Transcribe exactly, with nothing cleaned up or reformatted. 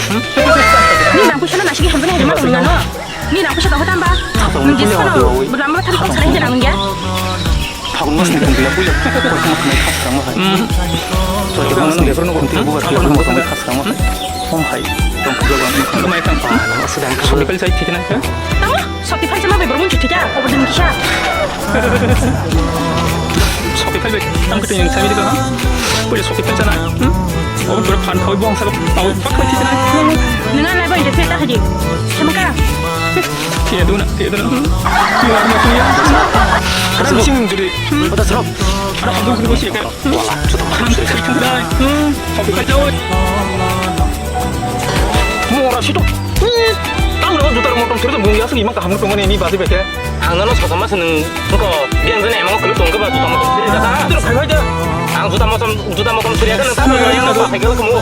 Ni nang puisa no nasigi hamjani hai ma tong nang no. Ni nang puisa tong tamba. Nang jis kono rama thari kok sarai jana nang ya. Phagun mas ni tong ya puya. Koi kama kama khas kama hai. Koi kama mas ni tong ya puya koi kama kama khas kama hai. Hom hai. Tong puya bang. Kama hai tang. Sokipal sai thik na ka? Tamo sokipal sama bai bormun thik ya. Obodin kisa. Sokipal bai. Tang kete yang sami dito ha. Puya sokipal sana. Obon pura phan khawi bong sa. Tau pak bai thik na. Nang lai bai de peta haji. Sama ka. Tiya duna, tiya duna. Tiya duna, tiya duna. Ada sing jadi. Ada serap. Ada aku dulu sih kan. Mora situ. Tang lo jutar motor terus bunyi asli maka hamil pengen ini basi beke. Ang nono sosok mas nung ko biang jene emang kelu tong ke ba juta motor seri jaka. Terus bhai bhai da. Ang juta motor juta motor seri jaka nang tang lo yang lo basi kelu kemu.